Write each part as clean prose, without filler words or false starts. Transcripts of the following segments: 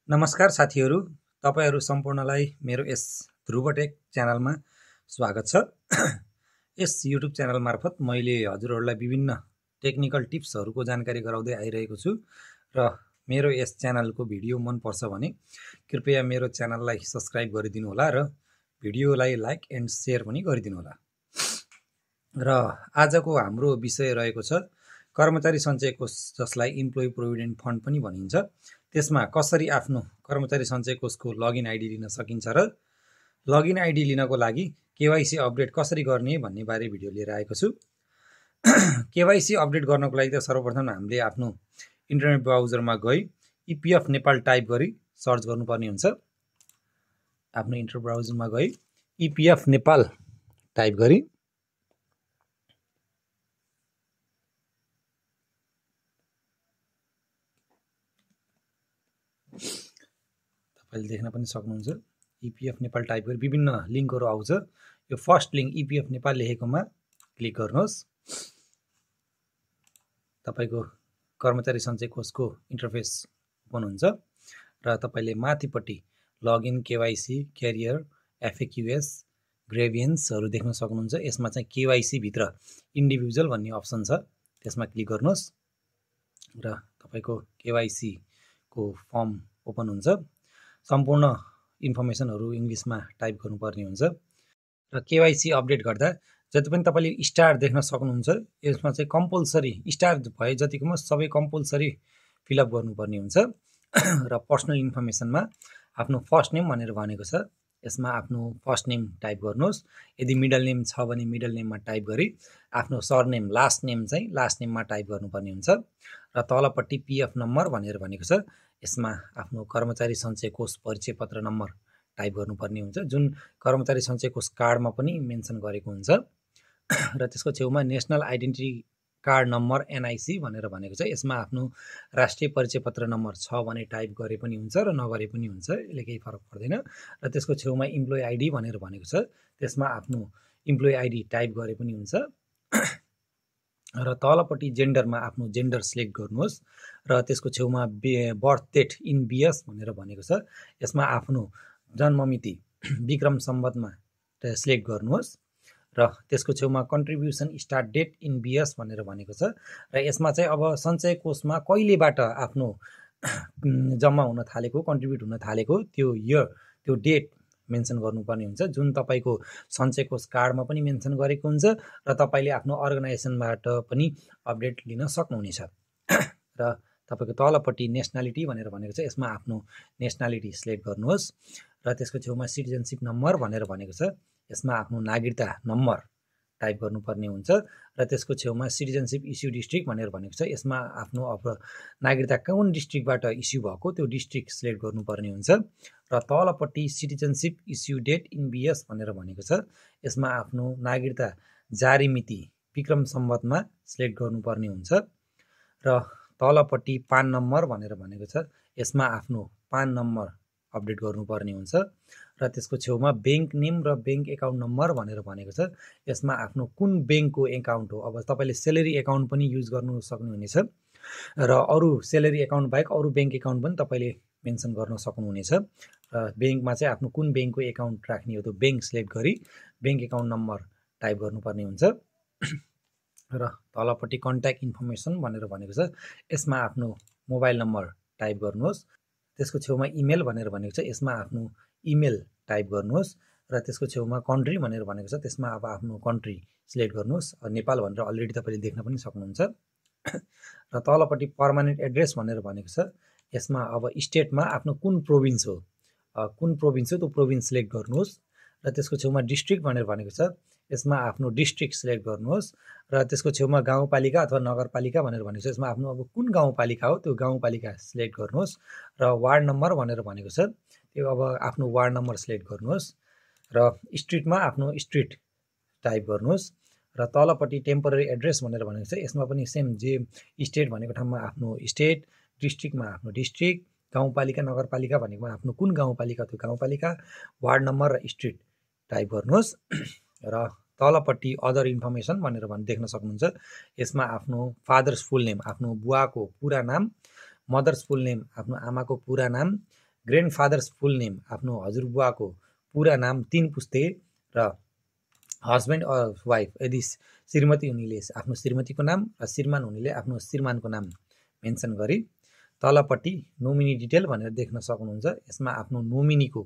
नमस्कार साथीहरू, तपाईहरू सम्पूर्णलाई मेरो यस ध्रुवटेक च्यानलमा स्वागत छ। यस युट्युब च्यानल मार्फत मैले हजुरहरूलाई विभिन्न टेक्निकल टिप्सहरूको जानकारी गराउँदै आइरहेको छु र मेरो यस च्यानलको भिडियो मन पर्छ भने कृपया मेरो च्यानललाई सब्स्क्राइब गरिदिनु होला र भिडियोलाई लाइक एन्ड शेयर पनि गरिदिनु होला। र आजको हाम्रो विषय रहेको छ कर्मचारी सञ्चय कोष, जसलाई इम्प्लोइ प्रोभिडेन्ट फन्ड पनि भनिन्छ। त्यसमा कसरी आफ्नो कर्मचारी सञ्चय कोषको लगइन आइडी लिन सकिन्छ र लगइन आइडी लिनको लागि केवाइसी अपडेट कसरी गर्ने भन्ने बारे भिडियो लिएर आएको छु। केवाइसी अपडेट गर्नको लागि त सर्वप्रथम हामीले आफ्नो इन्टरनेट ब्राउजरमा गई इपिएफ नेपाल टाइप गरी सर्च गर्नुपर्ने हुन्छ। आफ्नो इन्टरनेट ब्राउजरमा गई इपिएफ नेपाल टाइप गरी तपाईले देख्न पनि सक्नुहुन्छ। इपिएफ नेपाल टाइप गरी विभिन्न लिङ्कहरू आउँछ। यो फर्स्ट लिङ्क इपिएफ नेपाल लेखेकोमा क्लिक गर्नुहोस्। तपाईको कर्मचारी सञ्चय कोषको इन्टरफेस ओपन हुन्छ र तपाईले माथिपट्टि लगइन, केवाइसी, क्यारियर, एफएक्युएस, ग्रेभियन्सहरू देख्न सक्नुहुन्छ। यसमा चाहिँ केवाइसी भित्र इन्डिभिजुअल भन्ने अप्सन छ, त्यसमा क्लिक गर्नुहोस् र तपाईको केवाइसी को फर्म ओपन हुन्छ। सम्पूर्ण इन्फर्मेसनहरू इङ्ग्लिसमा टाइप गर्नुपर्ने हुन्छ र केवाइसी अपडेट गर्दा जति पनि तपाईले स्टार देख्न सक्नुहुन्छ, यसमा चाहिँ कम्पलसरी स्टार भए जतिकोमा सबै कम्पलसरी फिलअप गर्नुपर्ने हुन्छ। र पर्सनल इन्फर्मेसनमा आफ्नो फर्स्ट नेम भनेर भनेको छ, यसमा आफ्नो फर्स्ट नेम टाइप गर्नुहोस्। यदि मिडल नेम छ भने मिडल नेममा टाइप गरी आफ्नो सरनेम, लास्ट नेम चाहिँ लास्ट नेममा टाइप गर्नुपर्ने हुन्छ। र तलपट्टि पिएफ नम्बर भनेर भनेको छ, यसमा आफ्नो कर्मचारी सञ्चय कोष परिचय पत्र नम्बर टाइप गर्नुपर्ने हुन्छ, जुन कर्मचारी सञ्चय कोष कार्डमा पनि मेन्सन गरेको हुन्छ। र त्यसको छेउमा national identity card number NIC भनेर भनेको छ, यसमा आफ्नो राष्ट्रिय परिचय पत्र नम्बर छ भने टाइप गरे पनि हुन्छ र नगरे पनि हुन्छ, यसले केही फरक पर्दैन। र त्यसको छेउमा इम्प्लोइ आइडी भनेर भनेको छ, त्यसमा आफ्नो इम्प्लोइ आइडी टाइप गरे पनि हुन्छ। र तलपट्टि जेन्डरमा आफ्नो जेन्डर सिलेक्ट गर्नुहोस् र त्यसको छेउमा बर्थ डेट इन बिएस भनेर भनेको छ, यसमा आफ्नो जन्ममिति विक्रम सम्वतमा सिलेक्ट गर्नुहोस् र त्यसको छेउमा contribution start date in BS भनेर भनेको छ। र यसमा चाहिँ अब सञ्चय कोषमा कहिलेबाट आफ्नो जम्मा हुन थालेको, कन्ट्रिब्युट हुन थालेको त्यो इयर, त्यो डेट मेन्सन गर्नुपर्ने हुन्छ, जुन तपाईको सञ्चय कोष कार्डमा पनि मेन्सन गरेको हुन्छ र तपाईले आफ्नो अर्गनाइजेसनबाट पनि अपडेट लिन सक्नुहुनेछ। र तपाईको तलपट्टि नेसनालिटी भनेर भनेको छ, यसमा आफ्नो नेसनालिटी सिलेक्ट गर्नुहोस् र त्यसको छेउमा सिटिजनसिप नम्बर भनेर भनेको छ, यसमा आफ्नो नागरिकता नम्बर टाइप गर्नुपर्ने हुन्छ र त्यसको छेउमा सिटिजनसिप इस्यु डिस्ट्रिक्ट भनेर भनेको छ, यसमा आफ्नो अब नागरिकता कुन डिस्ट्रिक्टबाट इस्यु भएको त्यो डिस्ट्रिक्ट सिलेक्ट गर्नुपर्ने हुन्छ। र तलपट्टि citizenship issue date in BS भनेर भनेको छ, यसमा आफ्नो नागरिकता जारी मिति विक्रम सम्वतमा सिलेक्ट गर्नुपर्ने हुन्छ। र तलपट्टि पान नम्बर भनेर भनेको छ, यसमा आफ्नो पान नम्बर अपडेट गर्नुपर्ने हुन्छ। र त्यसको छेउमा ब्याङ्क नेम र ब्याङ्क एकाउन्ट नम्बर भनेर भनेको छ, यसमा आफ्नो कुन ब्याङ्कको एकाउन्ट हो। अब तपाईले सेलेरी एकाउन्ट पनि युज गर्नु सक्नुहुनेछ र अरू सेलेरी एकाउन्ट बाहेक अरू ब्याङ्क एकाउन्ट पनि तपाईले मेन्सन गर्न सक्नुहुनेछ। र ब्याङ्कमा चाहिँ आफ्नो कुन ब्याङ्कको एकाउन्ट राख्ने हो त्यो ब्याङ्क सिलेक्ट गरी ब्याङ्क एकाउन्ट नम्बर टाइप गर्नुपर्ने हुन्छ। र तलपट्टि कन्ट्याक्ट इन्फर्मेसन भनेर भनेको छ, यसमा आफ्नो मोबाइल नम्बर टाइप गर्नुहोस्। त्यसको छेउमा इमेल भनेर भनेको छ, यसमा आफ्नो इमेल टाइप गर्नुहोस् र त्यसको छेउमा कन्ट्री भनेर भनेको छ, त्यसमा अब आफ्नो कन्ट्री सिलेक्ट गर्नुहोस्। नेपाल भनेर अलरेडी तपाईले देख्न पनि सक्नुहुन्छ। र तलपट्टि पर्मानेन्ट एड्रेस भनेर भनेको छ, यसमा अब स्टेटमा आफ्नो कुन प्रोभिन्स हो, कुन प्रोभिन्स हो त्यो प्रोभिन्स सिलेक्ट गर्नुहोस्। र त्यसको छेउमा डिस्ट्रिक्ट भनेर भनेको छ, यसमा आफ्नो डिस्ट्रिक्ट सिलेक्ट गर्नुहोस्। र त्यसको छेउमा गाउँपालिका अथवा नगरपालिका भनेर भनेको छ, यसमा आफ्नो अब कुन गाउँपालिका हो त्यो गाउँपालिका सिलेक्ट गर्नुहोस्। र वार्ड नम्बर भनेर भनेको छ, त्यो अब आफ्नो वार्ड नम्बर सिलेक्ट गर्नुहोस्। र स्ट्रिटमा आफ्नो स्ट्रिट टाइप गर्नुहोस्। र तलपट्टि टेम्पोररी एड्रेस भनेर भनेको छ, यसमा पनि सेम जे स्टेट भनेको ठाउँमा आफ्नो स्टेट, डिस्ट्रिक्टमा आफ्नो डिस्ट्रिक्ट, गाउँपालिका नगरपालिका भनेकोमा आफ्नो कुन गाउँपालिका त्यो गाउँपालिका, वार्ड नम्बर र स्ट्रिट टाइप गर्नुहोस्। र तलपट्टि अदर इन्फर्मेसन भनेर देख्न सक्नुहुन्छ, यसमा आफ्नो फादर्स फुल नेम, आफ्नो बुवाको पुरा नाम, मदर्स फुल नेम, आफ्नो आमाको पुरा नाम, ग्रान्डफादर्स फुल नेम आफ्नो हजुरबुवाको पुरा नाम 3 पुस्ते र हस्बेन्ड अर वाइफ यदि श्रीमती हुनेले आफ्नो श्रीमतीको नाम र श्रीमान हुनेले आफ्नो श्रीमानको नाम मेन्सन गरी तलपट्टि नोमिनी डिटेल भनेर देख्न सक्नुहुन्छ। यसमा आफ्नो नोमिनीको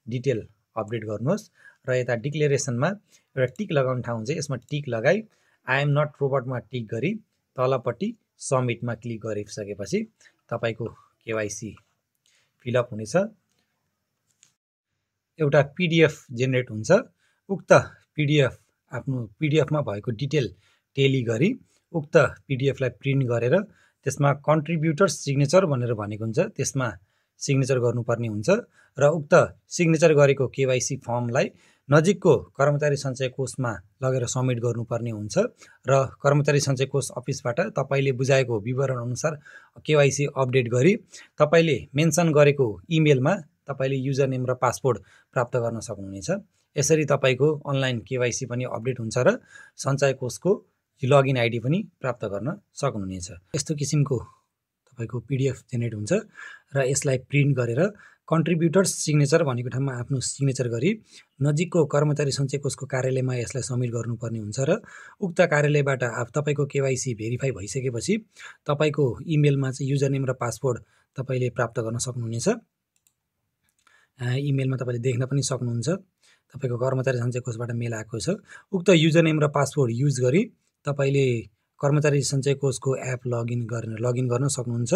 डिटेल अपडेट गर्नुहोस् र यता डिक्लेरेसनमा एउटा टिक लगाउने ठाउँ हुन्छ, यसमा टिक लगाई आई एम नट रोबोटमा टिक गरी तलपट्टि सबमिटमा क्लिक गरिसकेपछि तपाईको केवाइसी फिलअप हुनेछ। एउटा पिडिएफ जेनेरेट हुन्छ। उक्त पिडिएफ आफ्नो पिडिएफमा भएको डिटेल टेली गरी उक्त पिडिएफलाई प्रिन्ट गरेर त्यसमा कन्ट्रिब्युटर्स सिग्नेचर भनेर भनेको हुन्छ, त्यसमा सिग्नेचर गर्नुपर्ने हुन्छ र उक्त सिग्नेचर गरेको केवाइसी फर्मलाई नजिकको कर्मचारी सञ्चय कोषमा लगेर सबमिट गर्नुपर्ने हुन्छ र कर्मचारी सञ्चय कोष अफिसबाट तपाईले बुझाएको विवरण अनुसार केवाइसी अपडेट गरी तपाईले मेन्सन गरेको इमेलमा तपाईले युजर नेम र पासवर्ड प्राप्त गर्न सक्नुहुनेछ। यसरी तपाईको अनलाइन केवाइसी पनि अपडेट हुन्छ र सञ्चय कोषको लगइन आइडी पनि प्राप्त गर्न सक्नुहुनेछ। यस्तो किसिमको तपाईको पिडिएफ जेनेरेट हुन्छ र यसलाई प्रिन्ट गरेर कन्ट्रिब्युटर्स सिग्नेचर भनेको ठाउँमा आफ्नो सिग्नेचर गरी नजिकको कर्मचारी सञ्चय कोषको कार्यालयमा यसलाई सबमिट गर्नुपर्ने हुन्छ र उक्त कार्यालयबाट तपाईको केवाइसी भेरिफाई भइसकेपछि तपाईको इमेलमा चाहिँ युजर नेम र पासवर्ड तपाईले प्राप्त गर्न सक्नुहुनेछ। इमेलमा तपाईले देख्न पनि सक्नुहुन्छ तपाईको कर्मचारी सञ्चय कोषबाट मेल आएको छ। उक्त युजर नेम र पासवर्ड युज गरी तपाईले कर्मचारी सञ्चय कोषको एप लगइन गर्न सक्नुहुन्छ।